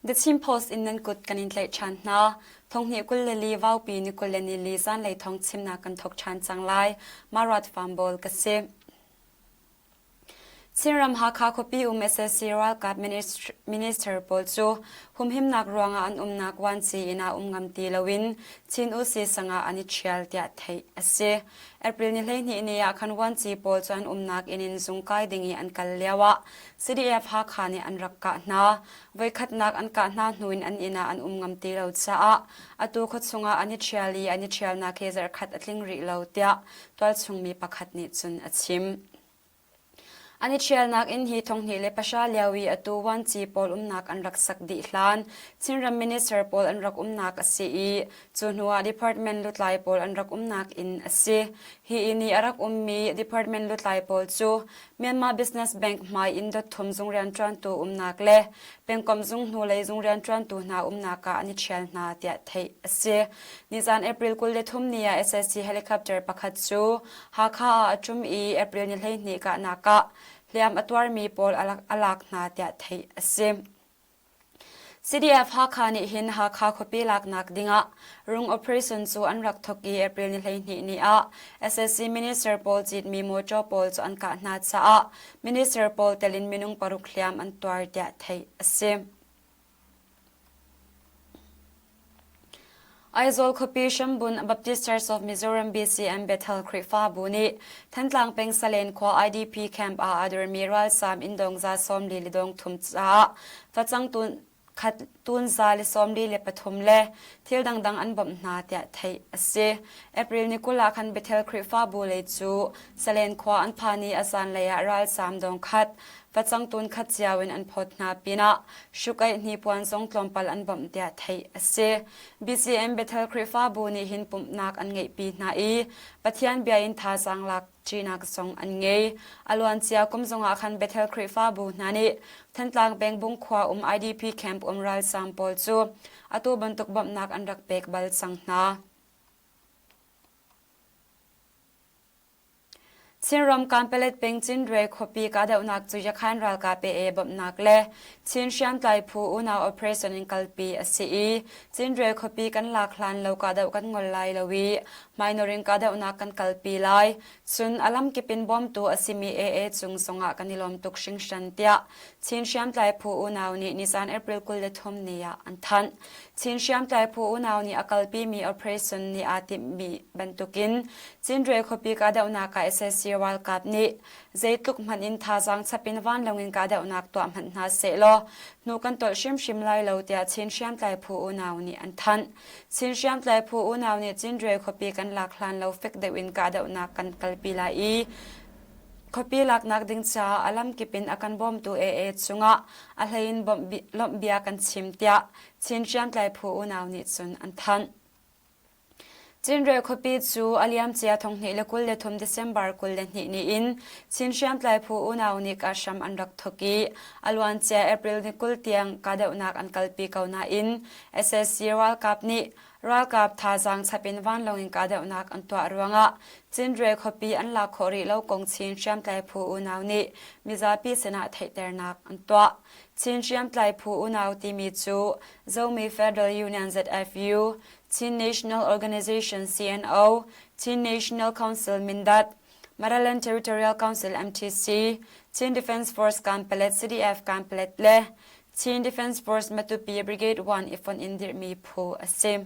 The Chin Post in nan kut kan in tlaih ṭhan hna. Thonghnih 24 vaupi ni 24 zanlei thawng chimnak kan thawk ṭhan cang lai. Maruat Fambawl ka si. Chinram Hakha khuapi um sac ralkap minister pawl cu humhimnak ruangah an umnak Wanci inn ah um ngam ti loin Chin Usi sang ah an i ṭhial tiah theih a si. April ni 12 ni ah khan Wanci pawl cu an umnak inn in zung kai ding i an kal lioah CDF Hakha nih an rak kah hna. Voikhatnak an kah hna hnu in an inn ah an um ngam ti lo caah atu khuachung ah an i ṭhial i an i ṭhialnak hi zarhkhat a tling rih lo tiah tualchung mi pakhat nih cun a chim. An i ṭhialnak inn hi 2009 lio i atu Wanci pawl umnak an rak sak dih hlan Chinram minister pawl an rak umnak a si i cu hnu ah department lutlai pawl an rak umnak inn a si. Hi inn i a rak ummi department lutlai pawl cu Myanmar Business Bank hmai in dot thum zung rianṭuantu umnak le pengkomh zung hnulei zung rianṭuantu hna umnak ah an i ṭhial hna tiah theih a si. Nizan April 23 ni ah sac helicopter pakhat cu Hakha ah a ṭum i April ni 12 kahnak ah hliam a tuarmi pawl a lak hna tiah theih a si. CDF Hakha nih hin Hakha khuapi laknak dingah rung operation cu an rak thawk i April ni 12 ni ah sac minister pawl citmi mawṭaw pawl cu an kah hna caah minister pawl tel in minung paruk hliam an tuar tiah theih a si. Aizawl khuapi Hrambun Baptist Church of Mizoram BCM Bethel Khrihfabu nih Thantlang peng Salen khua IDP camp ah aa dormi ralzaam inndawng za 40 le dawng thum caah facang tun khat tun za le 43 le thil dangdang an bawmh hna tiah theih a si. April ni 20 ah khan Bethel Khrihfabu lei cu Salen khua an phan i a zanlei ah ralzaam dawng khat facang tun khat cio in an phawt hna pinah hrukaih hnipuan zong tlawmpal an bawmh tiah theih a si. BCM Bethel Khrihfabu nih hin pumhnak an ngeihpi hna i Pathian bia in thazaang lak ṭinak zong an ngei. A luancia kum zongah khan Bethel Khrihfabu hna nih Thantlang peng Bungkhua um IDP camp um ralzaam pawl cu atu bantuk bawmhnak an rak pek bal cang hna. Chinram Kanpalet peng Cindwe khuapi kahdohnak cu Yakhan ralkap ee bawmhnak le Chin hriamtlai phu unau operation in kalpi a si i Cindwe khuapi kan lak hlan lo kahdoh kan ngol lai lo i minor in kahdohnak kan kalpi lai. Cun a lamkip in bawmtu a simi AA cung zongah kan i lawm tuk hringhran tiah Chin hriamtlai phu unau nih nizan April 23 ni ah an thanh. Chin hriamtlai phu unau nih a kalpimi operation nih aa timhmi bantukin Cindwe khuapi kahdohnak ah sac ralkap nih zeitluk hmanh in thazaang chap in vanlawng in kahdohnak tuah hmanh hna sehlaw hnu kan tolh hrimhrim lai lo tiah Chin hriamtlai phu unau nih an thanh. Chin hriamtlai phu unau nih Cindwe khuapi kan lak hlan lo fek deuh in kahdohnak kan kalpi lai i Khuapi laknak ding caah a lamkip in a kan bawmtu AA cungah a hlei in lawmh bia kan chim tiah Chin hriamtlai phu unau nih cun an thanh. Cinre khuapi cu a liamcia 2023 December 22 ni in Chin hriamtlai phu unau nih kahram an rak thawk i a luancia April ni 20 tiang kahdohnak an kalpi ko nain sac ralkap nih Ralkap thazaang chap in vanlawng in kahdohnak an tuah ruangah Cindre khuapi an lak khawh rih lo kong Chin hriamtlai phu unau nih mizapi sinah theihternak an tuah. Chin hriamtlai phu unau timi cu Zomi Federal Union ZFU, Chin National Organization CNO, Chin National Council Mindat, Maraland Territorial Council MTC, Chin Defense Force Kanpalet CDF Kanpalet le Chin Defense Force Matupi Brigade 1 i fonh in dirhmi phu a si.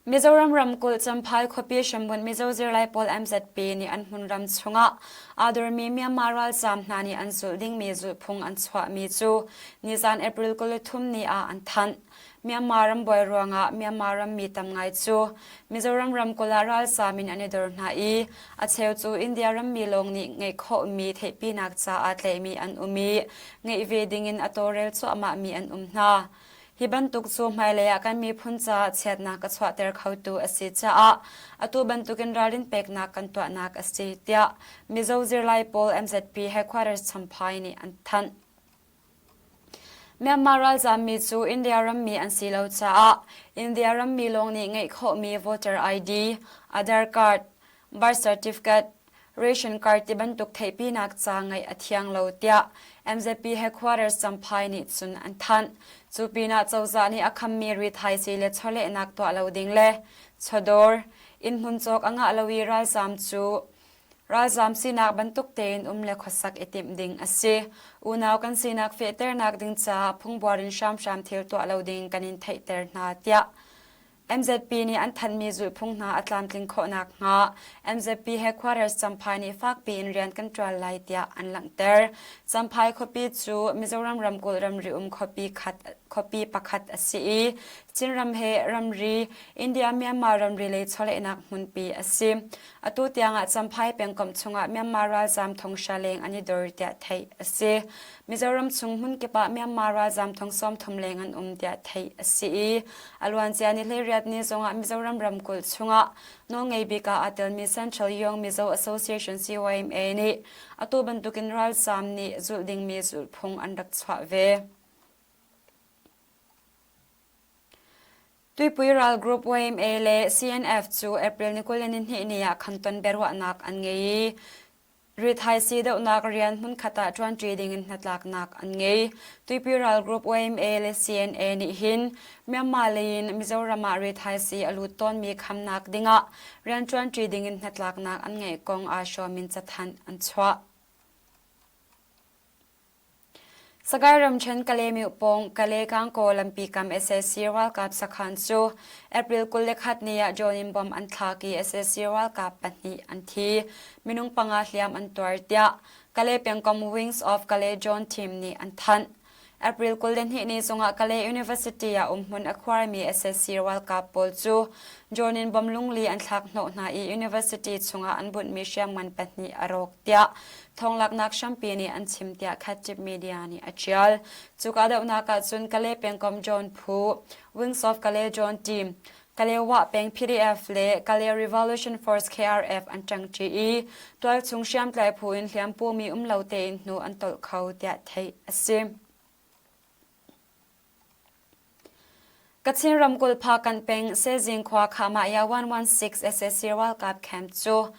Mizoram ramkulh Champhai khuapi hrambun Mizo zirlai pawl MZP nih an hmunram chungah aa dormi Myanmar ralzaam hna nih an zulh dingmi zulhphung an chuahmi cu nizan April 23 ni ah an thanh. Myanmar ram buai ruangah Myanmar rammi tam ngai cu Mizoram ramkulh ah ralzaam in an i dor hna i a cheu cu India rammi lawng nih ngeih khawhmi theihpinak caah tlaihmi an um i ngeih ve dingin a tawlrel cuahmahmi an um hna. Hi bantuk cu hmailei ah kan miphun caah chiatnak a chuahter khotu a si caah atu bantukin ralrin peknak kan tuahnak a si tiah Mizo zirlai pawl MZP headquarters Champhai nih an thanh. Myanmar ralzaammi cu India rammi an si lo caah India rammi lawng nih ngeih khawhmi voter ID, Aadhaar card, birth certificate, Ration card ti bantuk theihpinak ca ngeih a thiang lo tiah MZP headquarters Champhai nih cun an thanh. Cu pinah cozah nih a khammi rithaisii le chawlehnak tuah lo ding le chawdawr, innhmun cawk a ngah lo i ralzaam cu ralzaam sinak bantuk tein um le khuasak i timh ding a si. Unau kan sinak fehternak ding caah phungbuar in hramhram thil tuah lo ding kan in theihter hna tiah MZP nih an thanhmi zulhphung hna a tlamtlin khawh nakhnga MZP headquarters Champhai nih fakpi in rian kan ṭuan lai tiah an langhter. Champhai khuapi cu Mizoram ramkulh ramri um khuapi khat khuapi pakhat a si i Chinram he ramri India-Myanmar ramri lei chawlehnak hmunpi a si. Atu tiangah Champhai pengkomh chungah Myanmar ralzaam thonghra leng an i dor tiah theih a si. Mizoram chung hmunkip ah Myanmar ralzaam thong 30 leng an um tiah theih a si i a luancia ni 18 ni zongah Mizoram ramkulh chungah nawlngei bik ah aa telmi Central Young Mizo Association CYMA nih atu bantukin ralzaam nih zulh dingmi zulhphung an rak chuah ve. Tuipui ral group YMA le CNF cu April ni 22 ni ah khan ton biaruahnak an ngei i Rithaisii dohnak rian hmunkhat ah ṭuanṭi dingin hnatlaknak an ngei. Tuipi ral group YMA le CNA nih hin Myanmar lei in Mizoram ah rithaisii a lut tawnmi khamnak dingah rian ṭuanṭi dingin hnatlaknak an ngeih kong aa hrawm in cathanh an chuah. Sagaing ramṭhen Kalaymyo pawng Kale-Gangaw lampi kam sac ralkap sakhan cu April 21 ni ah drone in bomb an thlak i sac ralkap pahnih an thi. Minung panga hliam an tuar tiah Kalay pengkomh Wings of Kalay Drone Team nih an thanh. April 22 ni zongah Kalay University ah umhmun a khuarmi sac ralkap pawl cu drone in bomb lungli an thlak hnawh hna i university chungah an bunhmi hriamngan pahnih a rawk tiah Thawnglaknak hrampi nih an chim tiah Khatib Media nih a ṭial. Cu kahdohnak ahcun Kalay pengkomh John Phu, Wings of Kalay John Team, Kalewa peng PDF le Kalay Revolution Force KRF an ṭangṭi i tualchung hriamtlai phu in hliampumi um lo tein hnu an tolh kho tiah theih a si. Kachin ramkulh Phakanh peng Sezing khua Khahmahya 116 sac ralkap camp cu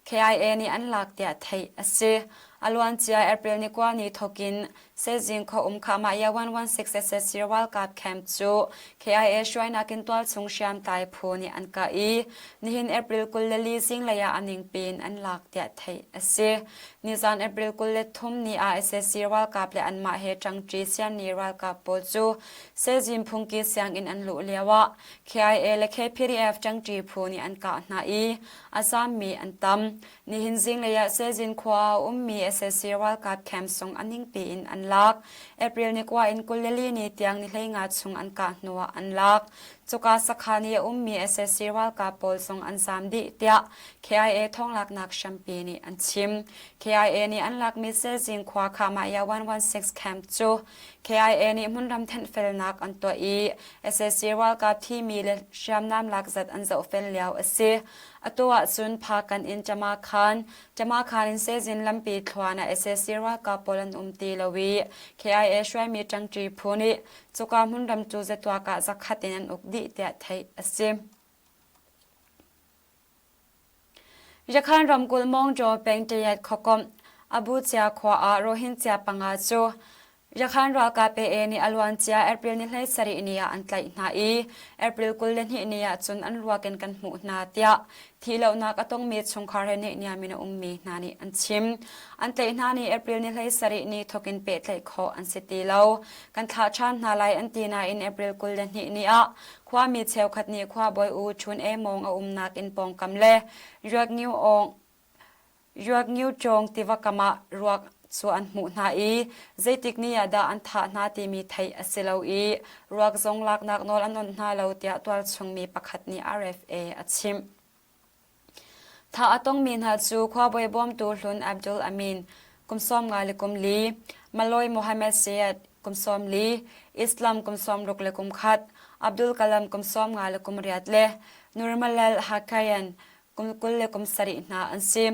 KIA nih an lak tiah theih a si. A luancia April ni kua ni thokin Sezing khua um Khahmahya 116 sac ralkap camp cu KIA hruainak in tualchung hriamtlai phu nih an kah i nihin April 24 zinglei ah a ningpi in an lak tiah theih a si. Nizan April 23 ni ah sac ralkap le anmah he ṭangṭi sianni ralkap pawl cu Sezin phungki sianginn an luh lioah KIA le KPDF ṭangṭi phu nih an kah hna i a zaammi an tam. Nihin zinglei ah Sezin khua ah a ummi sac ralkap camp sung a ningpi in an lak. April ni kua in 24 ni tiang ni 15 chung an kah hnuah an lak. Cuka sakhan i a ummi sac ralkap pawl zong an zaam dih tiah KIA thawnglaknak hrampi nih an chim. KIA nih an lakmi Sezing khua Khamaya 116 camp cu KIA nih hmunram thenhfelnak an tuah i sac ralkap thimi le hriamnam lak zat an zohfel lio a si. Atu ahcun Phakan in Ṭamakhan, Ṭamakhan in Sezin lampi thluan ah sac ralkap pawl an um ti lo i KIA hruaimi ṭangṭi phu nih cuka hmunram cu zatuak ah zakhat in an uk dih tiah theih a si. Yakhan ramkulh Mawngjaw peng Tayat khuakomh Abucia khua ah Rohingya panga cu Yakhan ralkap AA nih a luancia April ni 17 ni ah an tlaih hna i April 22 ni ah cun an ruak in kan hmuh hna tiah thihlohnak a tongmi chungkhar he neihniam in a ummi hna nih an chim. An tlaih hna ni April ni 17 ni thokin pehtlaih khawh an si ti lo. Kan thlah ṭhan hna lai an ti nain April 22 ni ah Khuami cheukhat nih khuabawi U Chun E Mawng a umnak inn pawngkam le Ruakngiu Cawng tiva kam ah ruak cu an hmuh hna i zeitik ni ah dah an thah hna timi theih a si lo i ruak zong laknak nawl an onh hna lo tiah tualchung mi pakhat nih RFA a chimh. Thah a tongmi hna cu khuabawi bawmtu hlun Abdul Amin, kum 54, Maloy Mohammed Syed, kum 40, Islam kum 61, Abdul Kalam kum 58 le Nurmalal Hakayan kum 27 hna an si.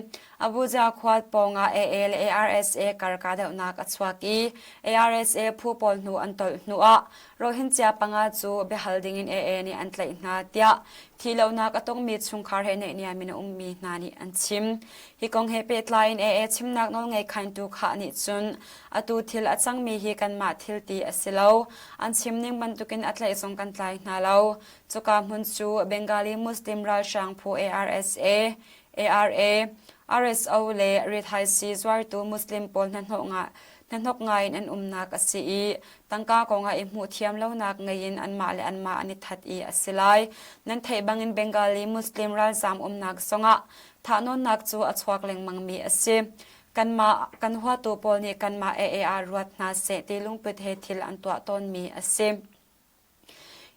Abuja khua pawngah AA le ARSA kar kahdohnak a chuak i ARSA phu pawl hnu an tolh hnuah Rohingya panga cu biahal dingin AA nih an tlaih hna tiah. Thihlohnak a tongmi chungkhar he naihniam in a ummi hna nih an chim. Hi kong he pehtlai in AA chimnak nawlngei khaintu khah nih cun atu thil a cangmi hi kanmah thil ti a si lo. An chim ning bantukin a tlaih zong kan tlai hna lo. Cuka hmun cu Bengali Muslim ralhrang phu ARSA, ARA, RSO le rithaisii zuartu Muslim pawl hnahnawk ngai in an umnak a si i tangka kongah i hmuh thiam lonak ngei in anmah le anmah an i that i a si lai. Nan theih bangin Bengali Muslim ralzaam umnak zongah thahnawnnak cu a chuak lengmangmi a si. Kanmah kan huatu pawl nih kanmah AA ah ruat hna seh ti lungput he thil an tuah tawnmi a si.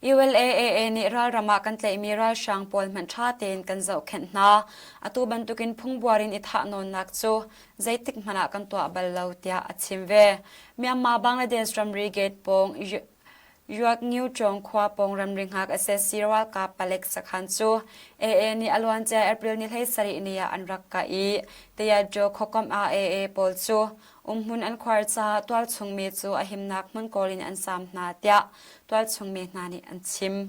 ULAAA nih ralram ah kan tlaihmi ralhrang pawl hmanh ṭha tein kan zohkhenh hna. Atu bantukin phungbuar in i thahnawnnak cu zeitik hmanh ah kan tuah bal lo tiah a chim ve. Myanmar Bangladesh ramri gate pawng Yuakngyu khua pawng ramri hngak SSC ralkap palek sakhan cu AA nih a luancia April ni 17 ni ah an rak kah i Tayadjo khuakomh ah AA pawl cu Umhmun an khuar caah tualchungmi cu a himnak hmun kawl in an saam hna tiah tualchungmi hna nih an chim.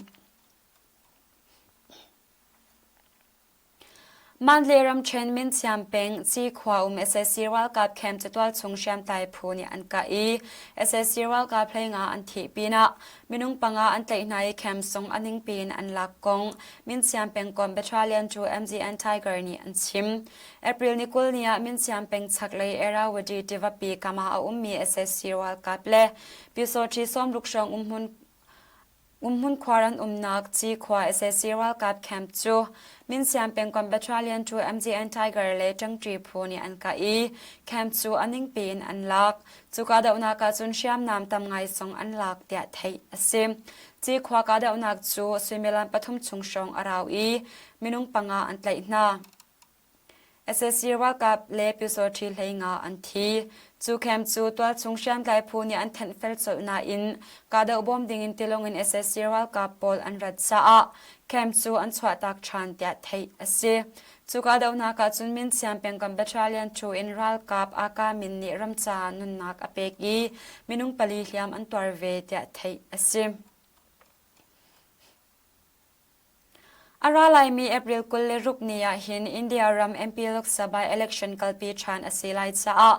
Mandalay ramṭhen Minsiam peng Cikhua um sac ralkap camp cu tualchung hriamtlai phu nih an kah i sac ralkap 15 an thih pinah minung panga an tlaih hna i camp zong a ningpi in an lak kong Minsiam pengkomh Battalion 2 MGN Tiger nih an chim. April ni 20 ni ah Minsiam peng chaklei Irrawaddy tivapi kam ah a ummi sac ralkap le Pyusawṭhi sawmruk hrawng umhmun umhmun khuar an umnak Cikhua sac ralkap camp cu Minsiam pengkomh Battalion 2 MGN Tiger le ṭangṭi phu nih an kah i camp cu a ningpi in an lak. Cu kahdohnak ah cun hriamnam tam ngai zong an lak tiah theih a si. Cikhua kahdohnak cu suimilam pathum chung hrawng a rau i minung panga an tlaih hna. Sac ralkap le Pyusawṭhi 15 an thi. Cu camp cu tualchung hriamtlai phu nih an thenhfel colh nain kahdoh bawm dingin tilawng in sac ralkap pawl an rat caah camp cu an chuahtak ṭhan tiah theih a si. Cu kahdohnak ah cun Minsiam pengkomh Battalion 2 in ralkap Aka Min nih ram caah nunnak a pek i minung pali hliam an tuar ve tiah theih a si. A ra laimi April 26 ni ah hin India ram MP Lok Sabha election kalpi ṭhan a si lai caah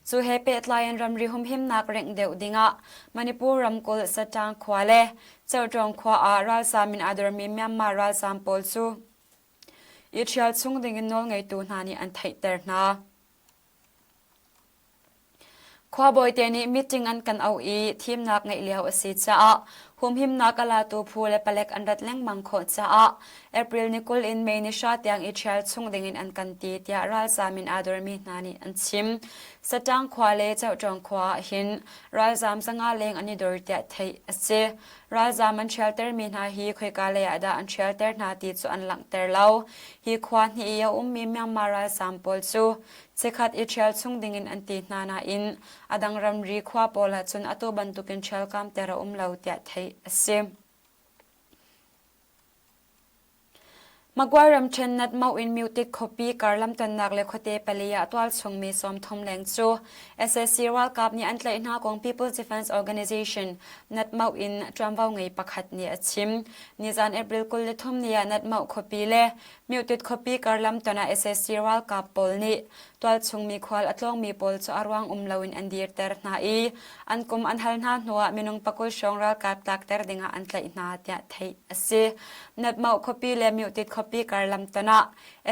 cu he pehtlai in ramri humhimnak rengh deuh dingah Manipur ramkulh Satang khua le Cerṭawng khua ah ralzaam in aa dormi Myanmar ralzaam pawl cu i ṭhial chung dingin nawlngeitu hna nih an theihter hna. Khuabawite nih meeting an kan auh i thimnak ngeih lio a si caah humhimnak a latu phu le palek an rat lengmang khawh caah April ni 20 in May ni hra tiang i ṭhial chung dingin an kan ti tiah ralzaam in aa dormi hna nih an chim. Satang khua le Chauhṭawng khua ah hin ralzaam 500 leng an i dor tiah theih a si. Ralzaam an ṭhialtermi hna hi khoika lei ah dah an ṭhialter hna ti cu an langhter lo. Hi khua hnih i a ummi Myanmar ralzaam pawl cu Chikkhat i ṭhial chung dingin an ti hna nain a dang ramri khua pawl ah cun atu bantukin ṭhialkamter a um lo tiah theih a si. Magway ramṭhen Natmau in Myutik khuapi kar lamtonnak le khuate pali ah tualchungmi 30 leng cu sac ralkap nih an tlaih hna kong People's Defense Organization Natmau in ṭuanvo ngei pakhat nih a chim. Nizan April 23 ni ah Natmau khuapi le Myutit khuapi kar lamton ah sac ralkap pawl nih tualchungmi khual a tlawngmi pawl cu a ruang um loin an dirter hna i an kum an hal hna hnuah minung pakul hrawng ralkap tlakter dingah an tlaih hna tiah theih a si. Natmauh khuapi le Myutit khuapi kar lamton ah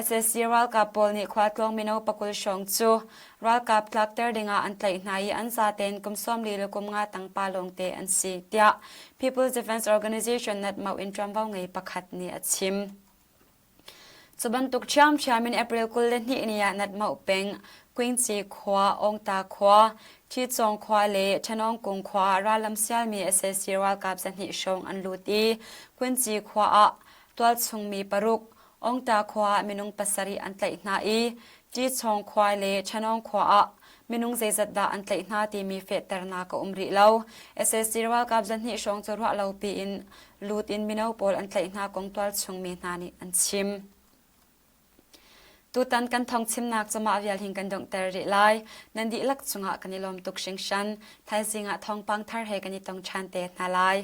sac ralkap pawl nih khualtlawng mino pakul hrawng cu ralkap tlakter dingah an tlaih hna i an zaten kum 40 le kum nga tang pa lawngte an si tiah People's Defense Organization Natmauh in ṭuanvo ngei pakhat nih a chim. Cu bantuk ṭhiamṭhiam in April 22 ni ah Natmauh peng, Quingci khua, Awngta khua, Ṭhicawng khua le Ṭhanawngkung khua ah rallam sialmi sac ralkap 200 hrawng an lut i Quinci khua ah tualchungmi paruk, Awngta khua ah minung pasarih an tlaih hna i Ṭichawng khua le Ṭhanawng khua ah minung zeizat dah an tlaih hna timi fehternak a um rih lo. Sac ralkap 200 hrawng cu ruah lo piin lut in mino pawl an tlaih hna kong tualchungmi hna nih an chim. Tutan kan thawngchimnak cu mah vial hin kan donghter rih lai. Nan dihlak cungah kan i lawm tuk hringhran. Thaizing ah thawngpang thar he kan i tong ṭhan te hna lai.